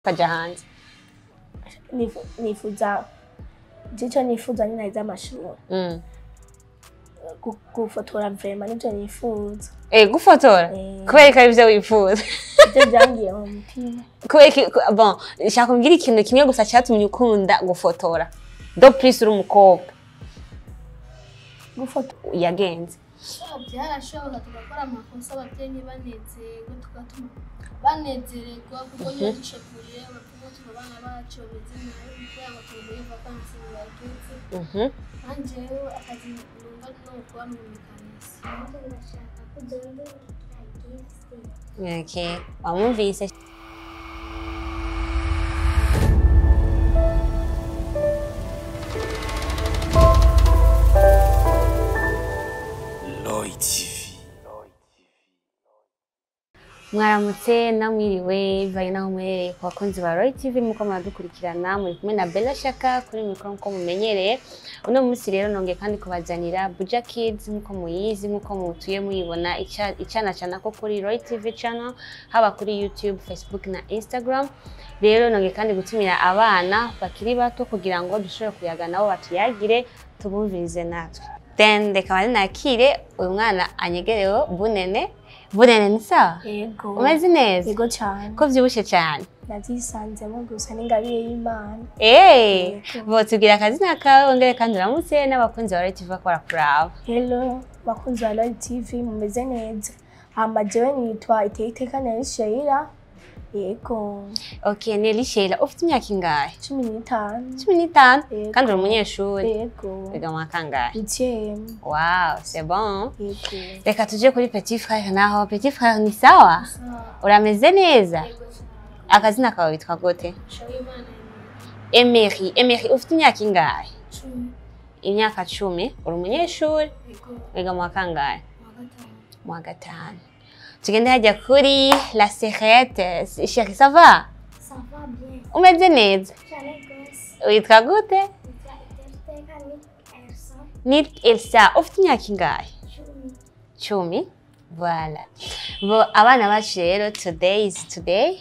Ukaja hanze. Nifuza icyo nifuza ni nahiza amashuri. Gufotora vraiment nibyo nifuza. Gufotora? Kubera ko aribyo wifuza? Ibyo byangiye mu mutima. Kubera bon, nshaka kumbwira ikintu kimwe gusa cyatumye ukunda gufotora. Do plus uri umukobwa. Gufotora yagenze. Byarashoboka tugakora amakosa ababyeyi ntibanezerwe, tugatuma banezererwa kuko niyo dushobora bavuga tuba abana bacu bameze nabi kubera ngo turi muri vakansi bageze. Nanje akazi numva no kuba mu mekanisi. Ndashaka kuzondungikira gift. Okay, wamwumvise. Mwaramutse namwiriwe bivanye naho muherereye ku bakunzi ba Roy TV muko muradukurikirana, muri kumwe na Bella Shaka kuri mikoro nkuko mumenyereye. Uno munsi rero nongeye kandi kubazanira Buja Kids nkuko muyizi, nkuko mutuye muyibona icana cana ko kuri Roy TV channel, haba kuri YouTube, Facebook na Instagram. Rero nongeye kandi gutumira abana bakiri bato kugira ngo dushobore kuyaga nabo, batuyagire tubumvirize natwe. Then reka nakire uyu mwana anyegerewe Bunene. Bunene ni sawa? Yego. Umeze neza? Yego cyane. Ko vyibushe cyane? Navyisanzemo gusa n'ingabire y'Imana. Botubwira akazina kawe wongere kandi uramutse n'abakunzi ba Roy TV ko barakuraba. Hello, bakunzi ba Roy TV mumeze neza. Hama jewe nitwa Iteyiteka Nelly Sheila. Yego. Okay, Nelly Sheila, ufite imyaka ingahe? 15. 15? Kandi uri umunyeshuri? Yego. Wiga mu wa kangahe? 8. Wow, c'est bon. Yego. Reka tuje kuri petit frère naho. Petit frère ni sawa? Urameze neza? Yego. Akazina kawe witwa gute? Shawimana Emery. Emery, ufite imyaka ingahe? 10. Imyaka 10. Uri umunyeshuri? Yego. Wiga mu wa kangahe? Mu wa gatanu. Mu wa gatanu. Tugende hajya kuri la serrette. Chérie, ça va? Ça va bien. Umeze neza? Cyane gose. Witwa gute? Nitwa Iteyiteka Nick Elsa. Nick Elsa, ufite imyaka ingahe? 10. 10. Voilà. Bo abana bacu rero today is today.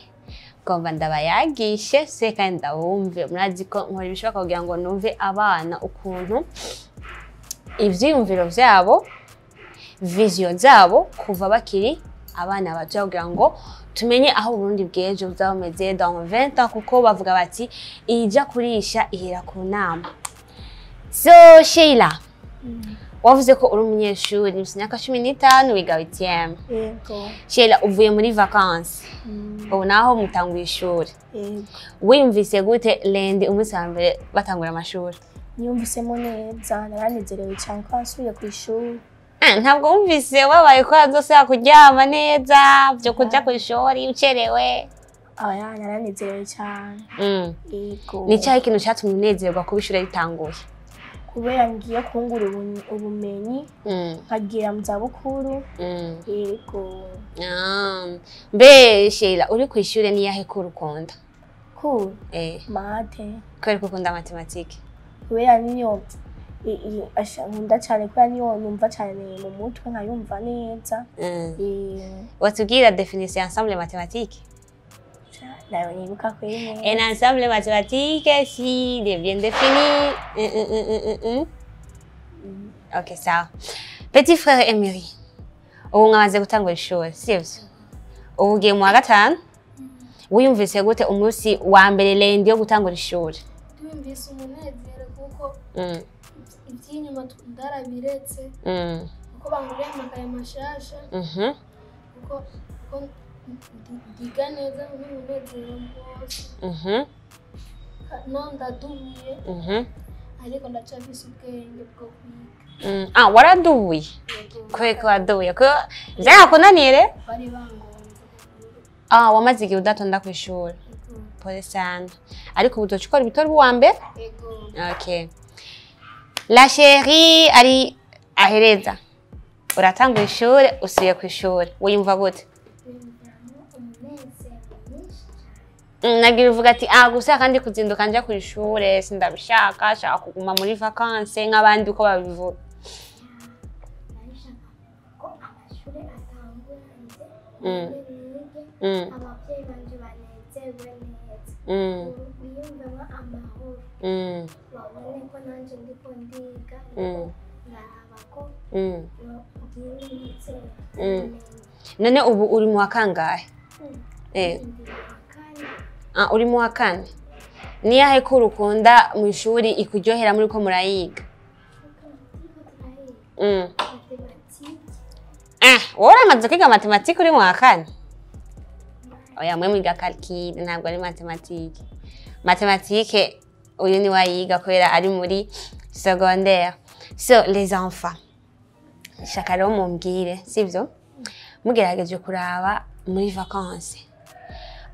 Ngomba ndabayagishe se kandi ndabumve. Murazi ko nkora ibishoboka kugira ngo numve abana ukuntu ivyiyumviro vyabo, vision zabo kuva bakiri abana bato kugira ngo tumenye aho Burundi bw'ejo buzaba bumeze dans 20 ans, kuko bavuga bati ija kurisha ihera ku nama. So Sheila, wavuze ko uri umunyeshuri ufite imyaka 15 wiga 8. Yego. Sheila, uvuye muri vacances. Ubu naho mutanguye ishuri. Yego. Wiyumvise gute lundi umunsi wa mbere batangura amashuri? Niyumvisemo neza, naranezerewe cyane ko nsubiye ku ishuri. Ntabwo wumvise wabaye ko azosubira kuryama neza byo kuja ku ishuri ucerewe? Oya, naranezerewe cyane. Yego. Ni cyahe ikintu cyatumye unezerwa kuba ishuri ritanguye? Kubera ngiye kungura ubumenyi, nkagira mu zabukuru. Yego. Mbe Sheila, uri ku ishuri ni yahe kuru ukunda? Kuru? Mate. Kubera ko ukunda matematike? Kubera niyo nkunda cyane, kubera niyo numva cyane mu mutwe nkayumva neza. Watubwira definition ya ensemble mathématique? Nayo nibuka kweri. Un ensemble mathématique si il est bien défini. Ok, sawa. Petit frère Emery, ubu mwamaze gutangura ishuri, sivyo? Ubu ugiye mu wa gatanu. Wiyumvise gute umunsi wa mbere lundi yo gutangura ishuri? Twumvise umunezero kuko iby'inyuma ndarabiretse. Kuko banguriye amakaye mashasha. Kuko ndiga neza n'umunezero wose. No ndadubuye. Ariko ndacafise ubwenge bwo kwiga. Waradubuye? Kubera ko wadubuye ko vyarakunaniye? Bari bangonze. Wamaze igihe udatonda kw'ishuri. Pole sana. Ariko ubu uzoca ukora ibitora uwa mbere? Yego. Okay. La chérie ari ahereza. Uratangura ishuri, usubiye kw'ishuri. Wiyumva gute? Nagira uvuga ati gusa kandi kuzinduka nja kw'ishure sindabishaka, shaka kuguma muri vacances nk'abandi uko babivuga. Narishaka ko amashure atangura nze nige, abavyeyi banje banezerwe neza. Biyumvemo amahoro, babone ko nanjye ndiko ndiga, ndaraba ko bwimbitse. None ubu uri mu wa kangahe? Ndi mu wa kane. Ah, uri mu wa kane. Niyahe cours ukunda mu ishuri ikuryohera muri ko murayiga? Turiko turayiga mathématique. Ah, wowe uramaze kwiga mathématique uri mu wa kane? Oya, mwe mwiga calcul, ntabwo ari mathématique. Mathématique uyu ni wayiga kubera ari muri secondaire. So les enfants, shaka rero mumbwire, sivyo? Mugerageje kuraba muri vacances,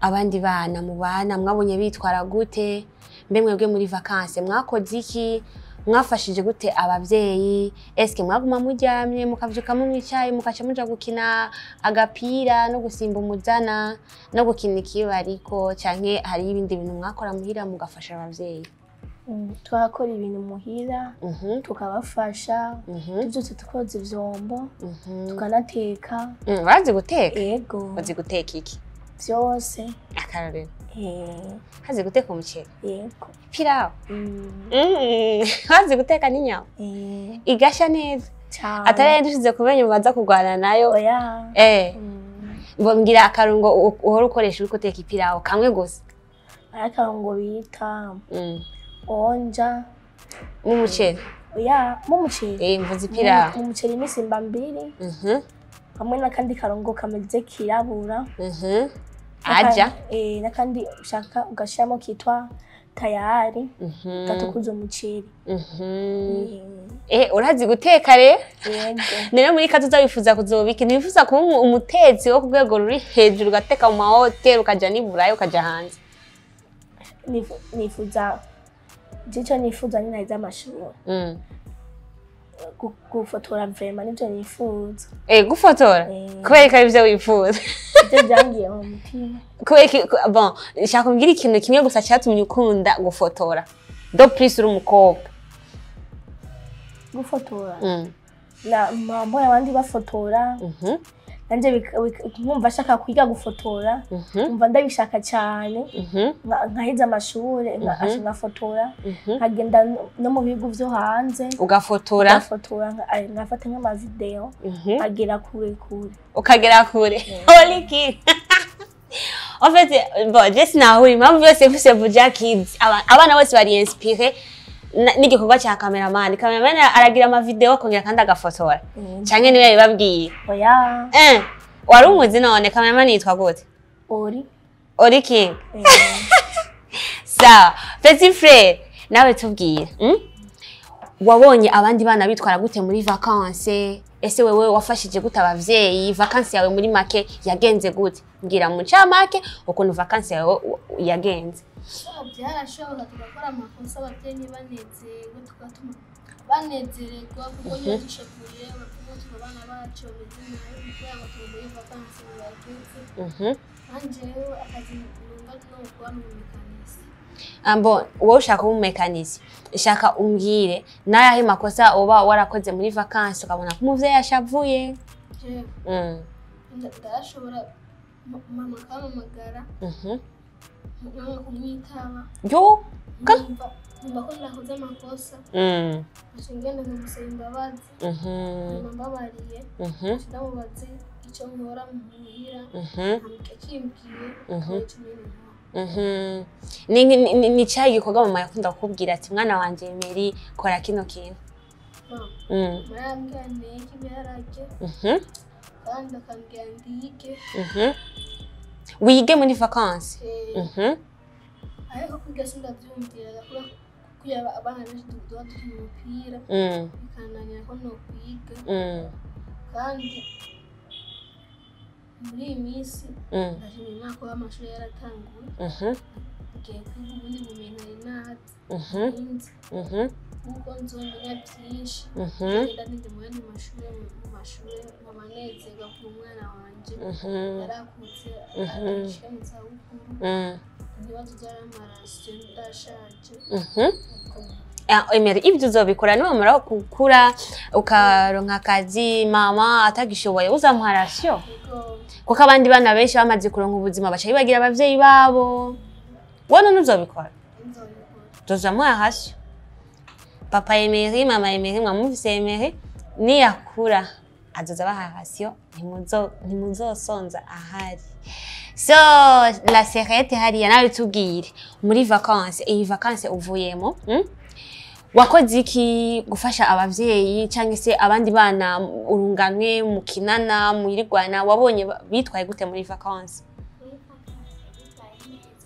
abandi bana mubana mwabonye bitwara gute? Mbe mwebwe muri vacances mwakoze iki? Mwafashije gute abavyeyi? Eske mwaguma muryamye, mukavyuka munywa icayi, mukaca muja gukina agapira no gusimba umuzana no gukina ikibariko, canke hari ibindi bintu mwakora muhira mugafasha abavyeyi? Twakora ibintu muhira, tukabafasha, tuvyutse tukoza ivyombo, tukanateka. Urazi guteka? Ego. Uzi guteka iki? Vyose. Akarorero? Hazi guteka umuceri? Yego. Pilawu? Mm. Wazi guteka n'inyama? Eh. Igasha neza? Cane. Atari yindi ushize ku menyo baza kurwana nayo? Oya. Mbwira akarungo uhora ukoresha uriko uteka ipilawu, kamwe gusa. Hari akarungo bita onja. N'umuceri? Oya, mu muceri. Eh, mvuze ipilawu. Mu muceri imisimba mbiri hamwe n'akandi karungo kameze kirabura. Aja. N'akandi ushaka ugashiramo kitwa tayari, gatukuza umuceri. Eh, urazi guteka rero? Yego. Rero muri kazoza wifuza kuzoba iki? Ntiwifuza kuba umutetsi wo ku rwego ruri hejuru, ugateka mu mahoteli, ukaja n'i Burayi, ukaja hanze? Nifuza, je ico nifuza ni naheza amashuri, gufotora, vraiment nivyo nifuza. Eh, gufotora? Eh. Kubera ko ari ivyo wifuza? Ivyo vyangiye mu mutima. Kubera bon, shaka kumbwira ikintu kimwe gusa catumye ukunda gufotora, de plus uri umukobwa. Gufotora, na mbona abandi bafotora, nanje nkumva ashaka kwiga gufotora, nkumva ndabishaka cyane, nkaheza amashure, nkafotora, nkagenda no mu bihugu vyo hanze. Ugafotora. Ngafotora, nkafata nk'amavideo, nkagera kure kure. Ukagera kure. Oliki, en fait, bon, je sinahura impamvu yose mfise Buja Kids. Abana bose bari inspiré n'igikorwa ca cameraman. Cameraman aragira amavideo, akongera kandi agafotora. Canke niwe yabibabwiye? Oya. Eh, wari umuzi? None cameraman yitwa gute? Ori. Ori King? Eh. Sawa, petit frère, nawe tubwire, Wabonye abandi bana bitwara gute muri vacances? Ese wewe wafashije gute abavyeyi? Vacances yawe muri make yagenze gute? Mbwira mu ncamake ukuntu vacances yawe yagenze. Byarashoboka tugakora amakosa ababyeyi ntibanezerwe, tugatuma banezererwa, kuko niyo dushavuye bavuga ngo abana bacu bameze nabi kubera ngo turi muri vacances ntibageze. Kandi jewe akazi numva no kuba ni umumekanisi. Ambo wowe ushaka kuba umumekanisi. Shaka umbwire n'ayahe makosa uba warakoze muri vacances ukabona ko umuvyeyi ashavuye? Jewe ndarashobora, mama akampamagara, nkanga kumwitaba. Yo. Nkumva ko nakoze amakosa, nkaca ngenda nkamusaba imbabazi. Nyuma mbabariye, nkaca ndamubaze icyo nkora muhira, akimbwiye akaba ico nyene nkora. Ni cyahe gikorwa mama yakunda kukubwira ati: "Mwana wanje Mary, kora kino kintu"? Mama yarambwira nteke ibiharage, kandi akambwira ndige. Wige muri vacances? Eh, ariko kwiga sindavyumviraga kubera kugira abana benshi duba dukina umupira, bikananira ko nokwiga. Kandi muri iyi minsi ndashima Imana kuba amashuri yaratanguye, ngiye kwiga ubundi bumenyi nari nazi nzi, kuko nzomenya byinshi. Ngenda ndende mu yandi mashuri, mu mashuri nkaba nezerwa ku mwana wanje yarakutse ashika mu zabukuru, ibibazo byaramarasiyo, ndashaje. Ah, Emery, ibyo uzobikora niwamara gukura ukaronka akazi, mama atagishoboye uzamuha ration? Yego. Kuko abandi bana benshi bamaze kuronka ubuzima baca bibagira abavyeyi babo. Wowe none uzobikora? Nzobikora. Tuzoza muha ration. Papa Emery, mama Emery, mwamuvise Emery niyakura azoza abaha ration, ntimuzosonza ahari. So la serete hariya nawe tubwire muri vacances, iyi vacances uvuyemo, Wakoze iki gufasha abavyeyi cyangwa se abandi bana urunganwe mukinana muyirirwana, wabonye bitwaye gute muri vacances? Muri vacances bitwaye neza.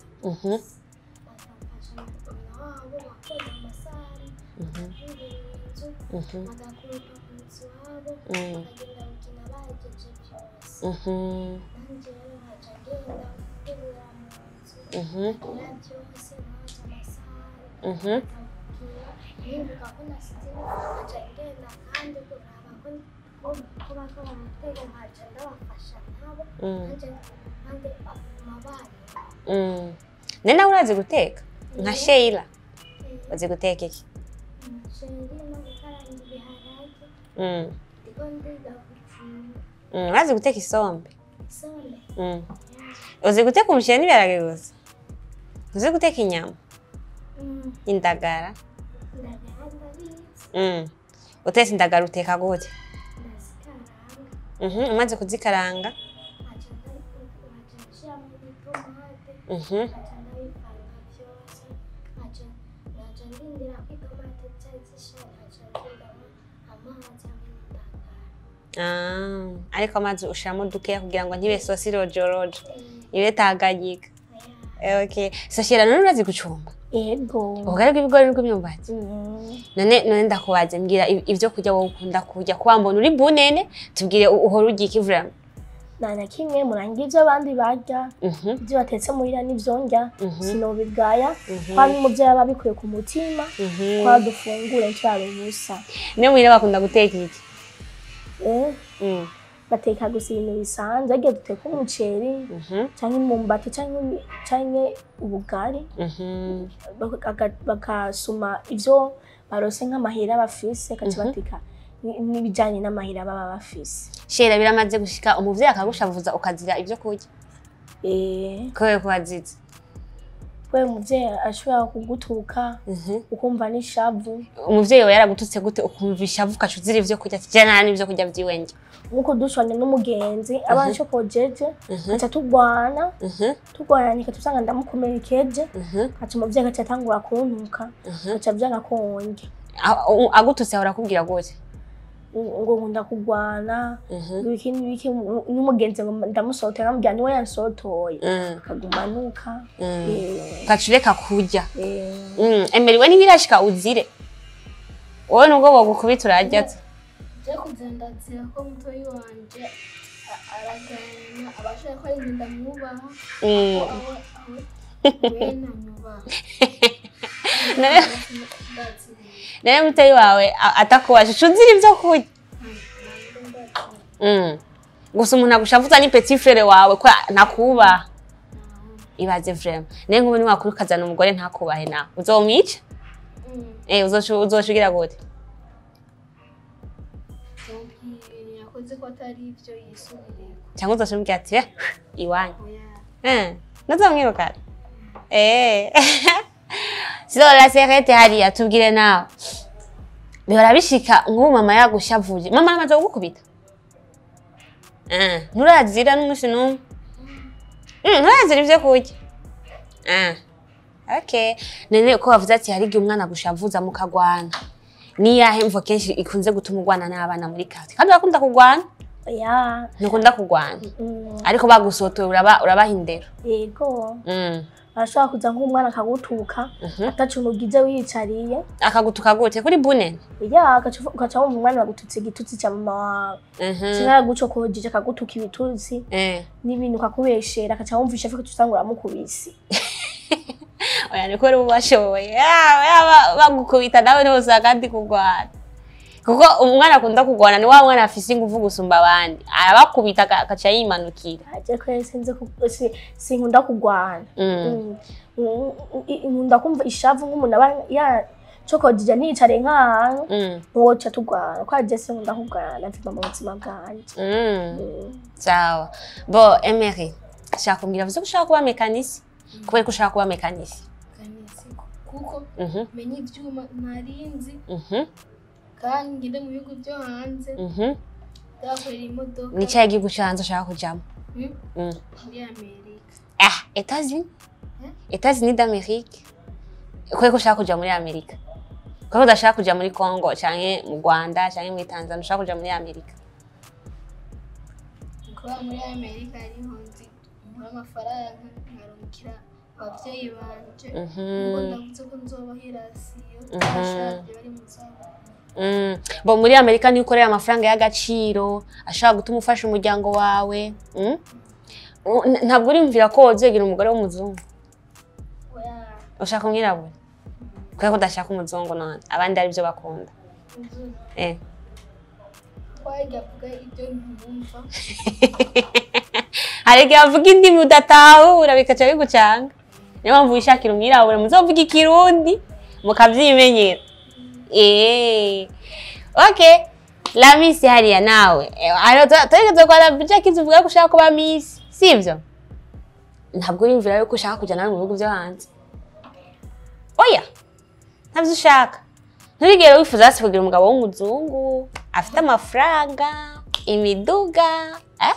Bakamfasha mama wabo bakoza amasahani, bakubura inzu, bagakoropa ku nzu iwabo, bakagenda gukina bahejeje byose. Nanjye rero nkaca ngenda gukubura mu nzu, nkagira byose, nkoza amasahani, nkabwira nibuka ko nasize nkaca ngenda kandi kuraba ko ko bariko barateka, nkaca ndabafasha nabo, nanje kandi baguma bareba. None nawe urazi guteka nka Sheila? Uzi guteka iki? Umuceri no gukaranga ibiharage. Ndiko ndiga gucunga. Urazi guteka isombe? Isombe. Uzi guteka umuceri n'ibiharage gusa? Uzi guteka inyama? Indagara? Indagara ndabizi. Utetse indagara uteka gute? Ndazikaranga. Umaze kuzikaranga? Nkaca nshiramo itomate, nkaca ndabivanga vyose, nkaca ndindira ko itomate zica zisha, nkaca ndindamo amazi hamwe n'indagara. Ariko amazi ushiramo dukeya kugira ngo ntibe sosi rojorojo, ibe taganyika. Okay. So Sheila, none urazi gucumba? Ego. Ubugari bw'ibigori n'ubw'imyumbati? None ndakubaze, mbwira ivyo kurya wowe ukunda kurya, kuba mbona uri bunene, tubwire uhora urya iki vraiment? Nta na kimwe murangira ibyo abandi barya, ibyo batetse muhira n'ivyo ndya, sinobigaya, kwa n'umuvyeyi aba abikuye ku mutima, kwa dufungure ntiturabe ubusa. Ne muhira bakunda guteka iki? Bateka gusa ibintu bisanzwe, ariko duteka umuceri, canke imyumbati, canke ubugari, bakasuma ivyo barose nk'amahera bafise, bagaca bateka n'ibijanye n'amahera baba bafise. Sheila, biramaze gushika umuvyeyi akagushavuza ukazira ivyo kurya? Kubera ko wazize? Kubera umuvyeyi ashobora kugutuka, ukumva n'ishavu. Umuvyeyi wawe yaragututse gute ukumva ishavu ukaca uzira ivyo kurya, ati jana n'ivyo kurya vyiwe ndya? Nkuko dushwanye n'umugenzi, aba anshokojeje, aca tugwana, tugwana nikaca usanga ndamukomerekeje, aca umuvyeyi agaca atangura kuntuka, aca vyanka ko ndya. Agututse ahora akubwira gute? Ngo nkunda kugwana, ibiki n'ibiki, n'umugenzi ngo ndamusotora, nkamubwira niwe yansotoye, akaguma anuka. Ugaca ureka kurya. Emery, we ntibirashika uzire? Wowe nubwo bogukubita urarya se? Je kuza ndazira ko mutoyi wanje araganya, abashaka ko ari njye ndamwubaha, aho we ntanyubaha. Ndazira. None mutoyi wawe atakubaje uca uzira ivyo kurya? Gusa umuntu agushavuza ni petit frere wawe ko ntakubaha. Ibaze vraiment. Naye nk'ubu niwakura ukazana umugore ntakubahe nawe, uzomwica? Uzoca ugira gute? Ibintu yakoze ko atari ivyo yisubireko. Cyangwa uzoca umubwira ati iwanyu. Oya. Ntuzomwirukana? So la serete hariya tubwire nawe. Bihora bishika nk'ubu mama yagushavuje. Mama aramaze kugukubita? Nturazira n'umunsi n'umwe? Nturazira ivyo kurya? Okay. None ko bavuze ati hari igihe umwana agushavuza mukagwana. Ni yahe mvo kenshi ikunze gutuma ugwana n'abana muri quartier? Kandi urakunda kugwana? Oya. Ntukunda kugwana. Ariko bagusotoye urabaha indero. Yego. Arashobora kuza nk'umwana akagutuka, ataco umugize wiyicariye. Akagutuka gute? Kuri bunene? Ya, ugaca wumva umwana agututse igitutsi ca mama wawe. Canke aragucokojeje akagutuka ibitutsi, n'ibintu akakubeshera, agaca wumva ishavu ugaca usanga uramukubise. Oya, niko rero bashoboye. Yaba bagukubita nawe ntuzosanga kandi kugwana. Kuko umwana akunda kugwana ni wa mwana afise inguvu gusumba abandi. Arabakubita akaca yimanukira. Aje ko sinzi sinkunda kugwana. Nkunda kumva ishavu nk'umuntu aba yacokojeje ntiyicare nk'ahantu, ntiwoca tugwana. Ko aje sinkunda kugwana mva mu buzima bwanje. Sawa. Bo Emery, shaka kumbwira uvuze ko ushaka kuba mekanisi. Kubera ko ushaka kuba mécanicien? Mécanicien kuko menye ivyuma ntarinzi kandi ngende mu bihugu byo hanze ndakorera imodoka. Ni cyahe gihugu cyo hanze ushaka kujamo? Muri Amerika. Ah, États-Unis? États-Unis d'Amérique. Kubera ko ushaka kuja muri Amerika? Kubera ko udashaka kuja muri Congo canke mu Rwanda canke muri Tanzania, ushaka kuja muri Amerika? Kuba muri Amerika ariho nzi nkura amafaranga nkarungikira abavyeyi banje, kuko ndavuze ko nzobaha i ration bashaje bari mu zabukuru. Bo muri Amerika niyo ukorera amafaranga y'agaciro ashobora gutuma ufasha umuryango wawe. Ntabwo uriyumvira ko wozegera umugore w'umuzungu? Oya. Ushaka umwirabura? Kubera ko udashaka umuzungu none abandi aribyo bakunda? Umuzungu Eh. twajya avuga ibyo ntumva. Hari igihe avuga indimi udatahura bikaca bigucanga, niyo mpamvu wishakira umwirabura muzovuga ikirundi mukavyimenyera. Okay, la miss hariya nawe. Turigeze kwa la Jackie uvuga ko ushaka kuba miss, sivyo? Ntabwo uriyumvira yuko ushaka kuja nawe mu bihugu vyo hanze? Oya, ntabyo ushaka? Nturigere wifuza hasi kugira umugabo w'umuzungu afite amafaranga, imiduga, eh?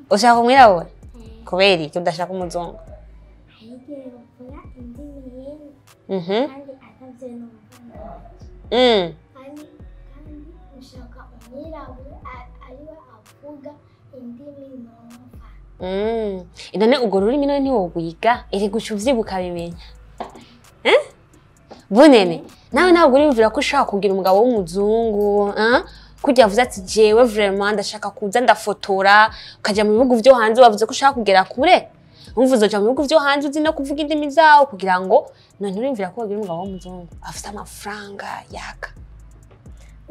Ushaka umwirabura kubera iki udashaka umuzungu? Hari igihe bavuga indimi yindi kandi atavyo numva nanje. Kandi ushaka umwirabura ariwe avuga indimi numva. None urwo rurimi none ntiwogwiga erega uca uvyibuka bimenya, eh? Bunene nawe ntabwo uriyumvira ko ushaka kugira umugabo w'umuzungu, eh? Kurya avuze ati jewe vraiment ndashaka kuza ndafotora, ukaja mu bihugu vyo hanze, wavuze ko ushaka kugera kure, umva uzoja mu bihugu vyo hanze uzi no kuvuga indimi zawo kugira ngo none uriyumvira ko wagira umugabo w'umuzungu afite amafaranga yaka?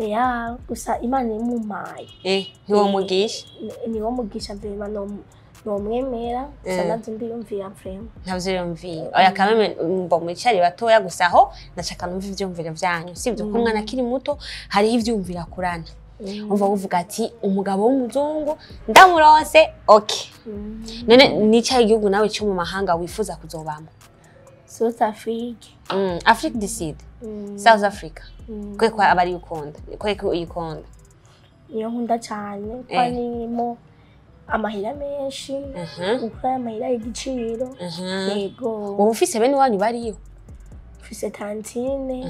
Oya, gusa Imana imumpaye. Eh, ntiwomugisha? Niwo mugisha vraiment, nomwemera gusa. Navyo ndiyumvira vraiment. Ntabyo yumvira? Oya kameme, mbo mwicari batoya gusa aho ndashaka numva ivyumviro vyanyu, sibyo? Ko umwana akiri muto hariho ivyumviro akurana, umva uvuga ati umugabo w'umuzungu ndamuronse, okay. None nicaye igihugu nawe cyo mu mahanga wifuza kuzobamo? South Africa. Afrique du Sud? South Africa. Kwe ko aba ari ukunda, kwe ko uyikunda? Niyo nkunda cyane kuko harimo amahera menshi, kuko ari amahera y'igiciro. Yego. Wowe ufise bene wanyu bariyo? Mfise tantine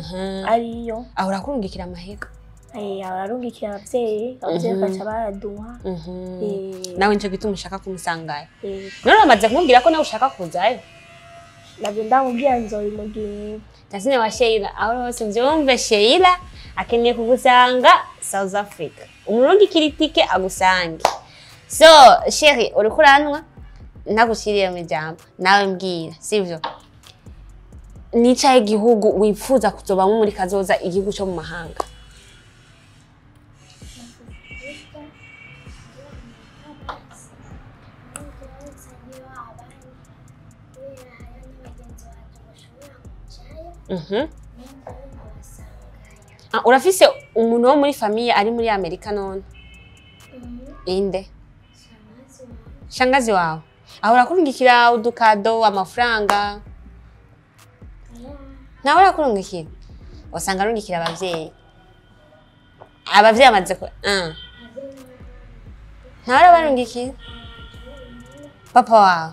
ariyo. Aho urakurungikira amahera? Ararungikira abavyeyi, abavyeyi bakaca baraduha. Nawe nico gituma ushaka kumusangayo? Eh. None uramaze kumubwira ko nawe ushaka kuzayo? Navyo ndamubwira, nzobimubwira. Tantine wa Sheila, aho hose mvyumve, Sheila akeneye kugusanga South Africa, umurungikira itike agusange. So chérie, uriko uranwa ntagushiriye mu ijambo, nawe mbwira, sivyo? Nicaye igihugu wifuza kuzobamwo muri kazoza, igihugu co mu mahanga? Afrika, muri Amerika basi, nsangeyo abandi kubera hariho n'abagenzi banje bashobora kujayo, nengewe nkabasangayo. Ah, urafise umuntu wo muri famille ari muri Amerika none? Inde? Shangazi wanje. Shangazi wawe aho urakurungikira udu cadeaux, amafaranga? Oya. Nawe urakurungikira? Usanga arungikira abavyeyi, abavyeyi amaze ku ntawe urabarungikira? Papa wawe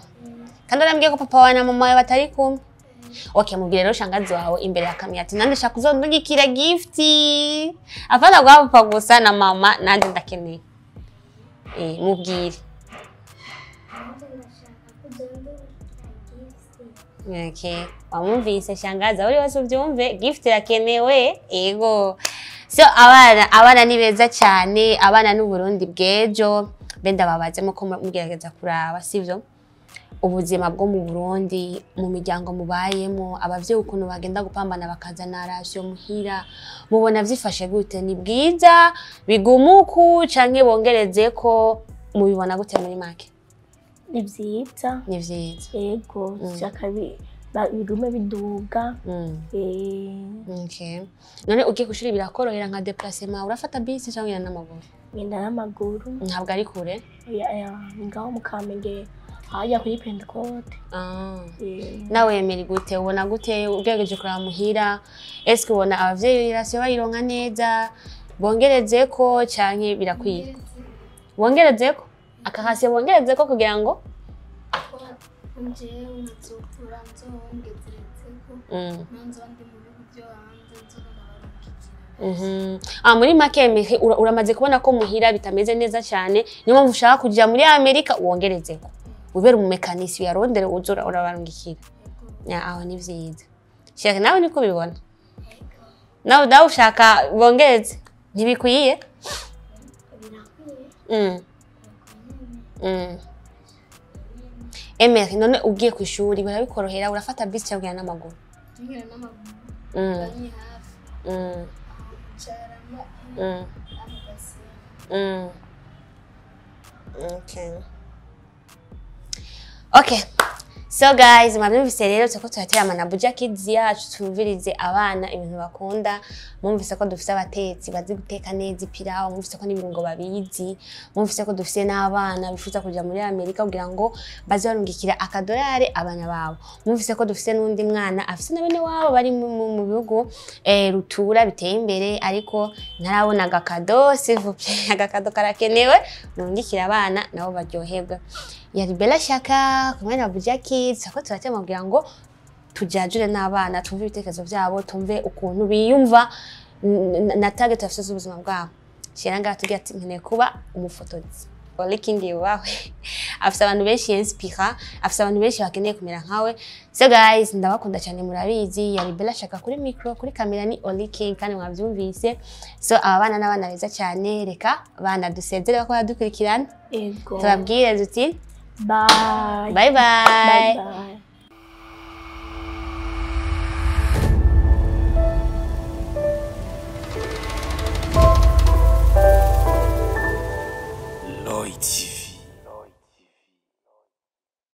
kandi arambwiye ko papa wawe na mama wawe batari kumwe. Okay, mubwire rero shangazi wawe imbere ya kamera ati nande shaka uzondungikira gift, afana guha papa gusa, na mama nanje ndakeneye. Eh, mubwire. Nanjye ndashaka kuzondungikira gift. Okay, wamwumvise shangazi, aho uri hose ubyumve, gift irakenewe. Ego. So abana ni beza cyane, abana n'Uburundi bw'ejo. Benda babazemo ko mugerageza kuraba, sivyo? Ubuzima bwo mu Burundi, mu miryango mubayemo, abavyeyi ukuntu bagenda gupambana bakazana ration muhira, mubona vyifashe gute? Ni bwiza bigumuku canke bongerezeko? Mubibona gute muri make? Ni vyiza. Ni vyiza? Yego, shaka bigume biduga. Okay. None ugiye kw'ishuri birakorohera nka déplacement, urafata bisi cyangwa ugenda n'amaguru? Ngenda n'amaguru. Ntabwo ari kure? Oya, oya, ni ngaho mu Kamenge. Hajya kuri Pentecote. Nawe yemera gute, ubona gute ugerageje kuraba muhira? Eske ubona abavyeyi ration bayironka neza, bongerezeko canke birakwiye? Bongerezeko akahasiyo, bongerezeko kugira ngo Njyewe nkazokura nzobongerezeko, nanzoba ndi mu bihugu byo hanze nzobona barungikira. Muri make Emery, uramaze kubona ko muhira bitameze neza cyane, niyo mpamvu ushaka kuja muri Amerika wongerezeko, ubere umumekanisi uyarondere uzora urabarungikira. Ya, aho ni vyiza. Shaka nawe niko bibona, nawe ushaka bongereze, ntibikwiye? Birakwiye. Emery, none ugiye ku ishuri barabikorohera, urafata bisi cyangwa ugenda n'amaguru? Ngenda n'amaguru. Ni hafi. Carama amabasi. Okay. So guys, mwabyumvise rero turiko turaterama na Buja Kids yacu, tumvirize abana ibintu bakunda. Mwumvise ko dufise abatetsi bazi guteka neza ipirawu, mwumvise ko n'ibirungo babizi, mwumvise ko dufise n'abana bifuza kuja muri Amerika kugira ngo baze barungikira akadolari abana babo. Mwumvise ko dufise n'undi mwana afise na bene wabo bari mu bihugu rutura biteye imbere, ariko ntarabona agakado. S'il vous plaît, agakado karakenewe, murungikire abana nabo baryoherwe. Yari Bella Shaka kumwe na Buja Kids, ako turatema kugira ngo tujajure n'abana, tumve ibitekerezo byabo, tumve ukuntu biyumva na target bafite z'ubuzima bwabo. Shira ngaha tugira ati nkeneye kuba umufotozi. Oli King yubawe, afise abantu benshi yinspira, afise abantu benshi bakeneye kumera nkawe. So guys, ndabakunda cyane murabizi. Yari Bella Shaka kuri micro, kuri kamera ni Oli King, kandi mwabyumvise. So aba bana n'abana beza cyane, reka bana dusezere bako badukurikirana. Ego. Tubabwire duti Bye. Bye bye. Bye bye. Lloyd TV.